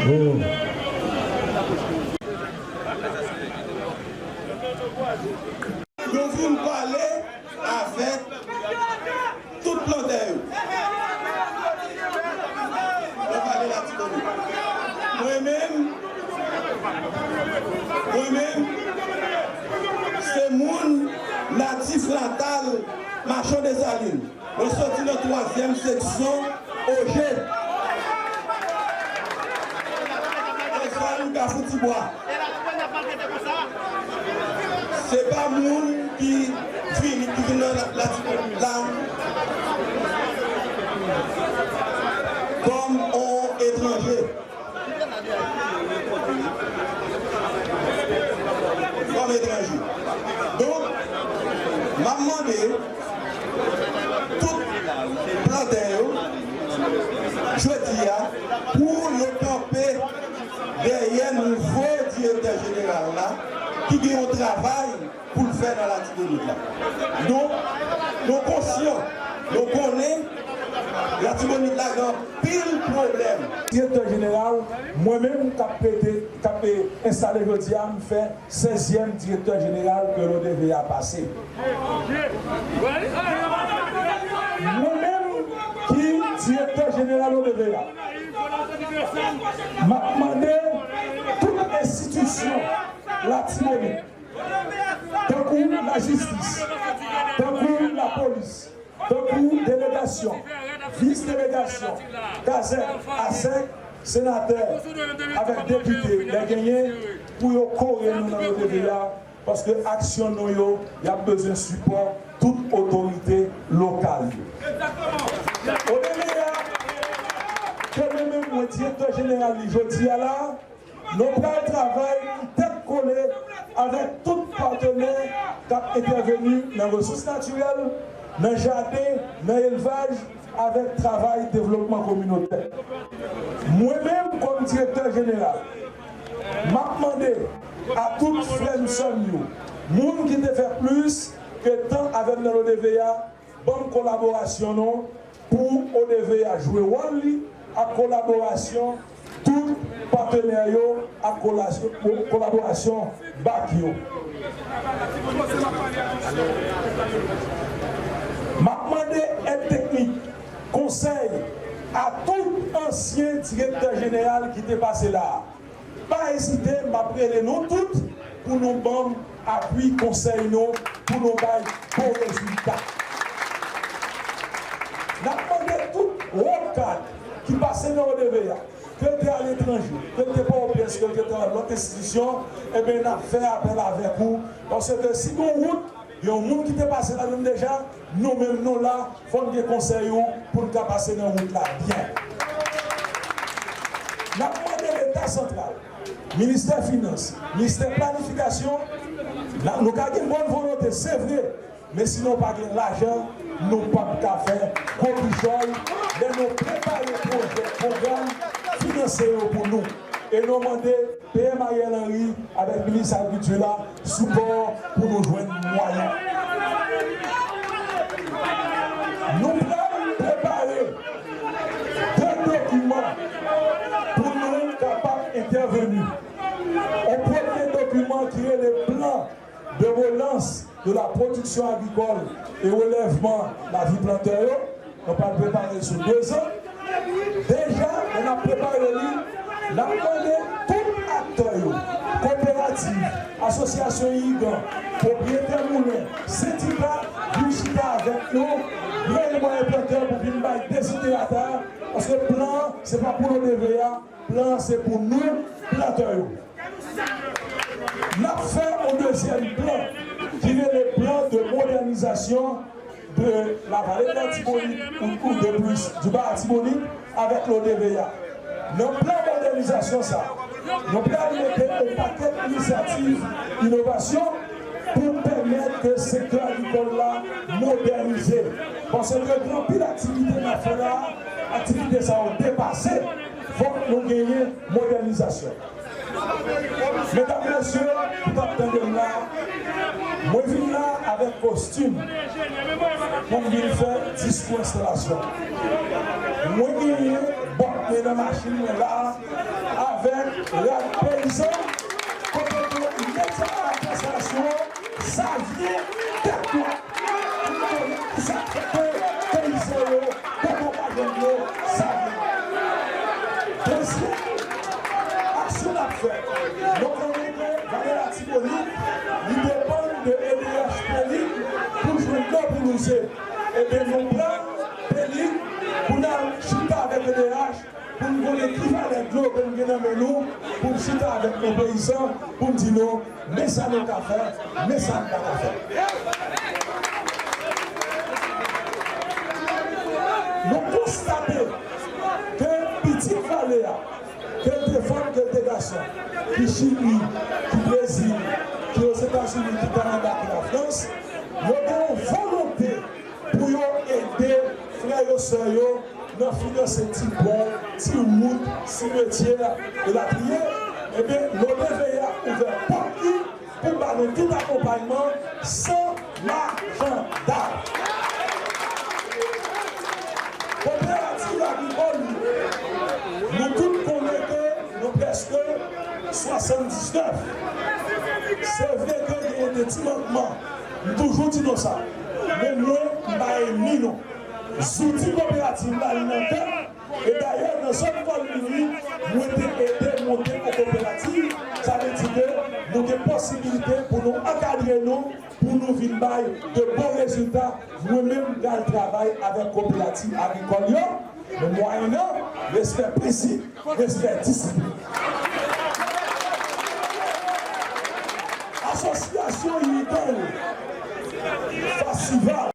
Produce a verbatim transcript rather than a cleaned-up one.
Nou vin pale avèk tout plantè yo. Mwen pale Latibonit. Mwen menm, mwen menm, se moun natif natal Machon Desalin. Mwen soti nan twazyèm seksyon Oje. Nan zòn Kafou Tibwa. Se pa moun ki vini, ki vin nan la, la, la kòm on etranje. Kòm etranje. Donk, m ap mande tout plantè yo, jodi a, pou yo kanpe dèyè nouvo direktè jeneral la, ki gen yon travay pou l fè nan Latibonit la. Nou, nou konsyan, nou konnen Latibonit la gen anpil pwoblèm. Direktè jeneral, mwen menm k ap prete, k ap, eh, enstale jodi a, m fè sèzyèm direktè jeneral ke l'O D V A pase. Mwen menm ki direktè jeneral O D V A, m ap mande tout enstitisyon Latibonit, tankou lajistis, tankou lapolis, tankou delegasyon, vis delegasyon, kazèk, asèk, senatè avèk depite, lè genyen, pou yo kore nou nan O D V A, paske aksyon nou yo, y ap bezwen sipò tout otorite lokal yo. O D V A, ke mwen menm mwen direktè jeneral li jodi a la, nou pral travay pou tèt kole avèk tout patnè k ap entèveni nan resous natirèl, nan jaden, nan elvaj, avèk travay devlopman kominotè. Mwen menm, kòm direktè jeneral, m ap mande a tout frè m, sè m yo, moun ki te fè plis ke tan avè m nan l'O D V A, ban m kolaborasyon nou pou O D V A jwe wòl li ak kolaborasyon tout patnè yo ak kola-, kolaborasyon bak yo. M ap mande èd teknik, konsèy a tout ansyen direktè jeneral ki te pase la a. Pa ezite, m ap rele nou tout pou nou ban m apui, konsèy nou, pou nou bay bon rezilta. N ap mande tout wo kad ki pase nan O D V A, ke l te aletranje, ke l te Pòtoprens, ke l te nan lòt enstitisyon, ebyen, n ap fè apèl avèk ou, paske si gon wout, gen yon moun ki te pase ladan l deja, nou menm nou la, fò n gen konsèy ou pou n ka pase nan wout la byen. N ap mande Leta santral, Ministè Finans, Ministè Planifikasyon, n a, nou ka gen bòn volonte, se vre, men si nou pa gen lajan, nou p ap ka fè gwo kichòy lè nou prepare pwojè, pwogram, finanse yo pou nou. E nou mande P M Ariel Henry avèk minis agrikilti la sipò pou nou jwenn mwayen. Nou pral prepare de dokiman pou nou kapab entèveni. On premye dokiman ki rele plan de relance de la production agricole et relèvement la vie plantè yo. Nou pral prepare l sou dezan. Deja, lè n ap prepare li, n ap mande tout aktè yo, koperativ, asosyasyon irigan, pwopriyetè moulen, sendika, vin chita avèk nou, grenn mwayen plantè pou vin bay deziderata, paske plan an, se pa pou l'O D V A, plan an, se pou nou, plantè yo. N ap fè yon dezyèm plan ki rele plan de modernizasyon de la vallée de l'Artibonite ou, ou de plus du Bas Artibonite avèk l'O D V A. Nan plan modènizasyon sa, nou pral mete yon pakèt inisyativ inovasyon pou pèmèt ke sektè agrikòl la modènize. Paske gen anpil aktivite n ap fè la, aktivite sa yo depase, fòk nou genyen modènizasyon. Medam, mesye, ou t ap tande m la, mwen vin la avèk kostim pou m vin fè diskou enstalasyon. Mwen genyen bòt Nan machin mwen la avèk rad peyizan, kote ke imediatman apre sa, Savyen, tèt dwat. Pou nou konnen kisa k fè ke peyizan yo poko ka jwenn yo Savyen. Dezyèm aksyon n ap fè, nou konnen ke Vale Latibonit, li depann de E D H Pelig pou jwenn dlo pou louze. Ebyen, nou pran Pelig pou n al chita avèk E D H, pou n konnen ki valè dlo ke n gen nan men nou, pou n chita avèk yon peyizan, pou n di nou, men sa nou ka fè, men sa n pa ka fè. Nou konstate ke pitit vale a, ke l te fanm, ke l te gason, ki Chili, ki Brezil, ki Ozetazini, ki Kanada, ki Lafrans, yo gen yon volonte pou yo ede frè yo, sè yo, nan finanse ti pon, ti wout, simetyè, elatriye. Ebyen, Lode Veye ap ouvè pòt li pou ba nou tout akonpayman san majanda. Koperativ agrikòl, nou tout konnen ke nou prèske swasanndiznèf. Se vre ke genyen de ti mankman, m toujou di nou sa. Men mwen, m pa enmi nou. Zouti koperativ la, li nan tèt. E dayè, nan zòn Kòlini, mwen te ede monte yon koperativ. Sa vle di ke nou gen posibilite pou nou ankadre nou, pou nou vin bay de bon rezilta. Mwen menm, m pral travay avèk koperativ agrikòl yo. Men mwayennan respè prensip, respè disiplin. Asosyasyon iritan yo, Fasival,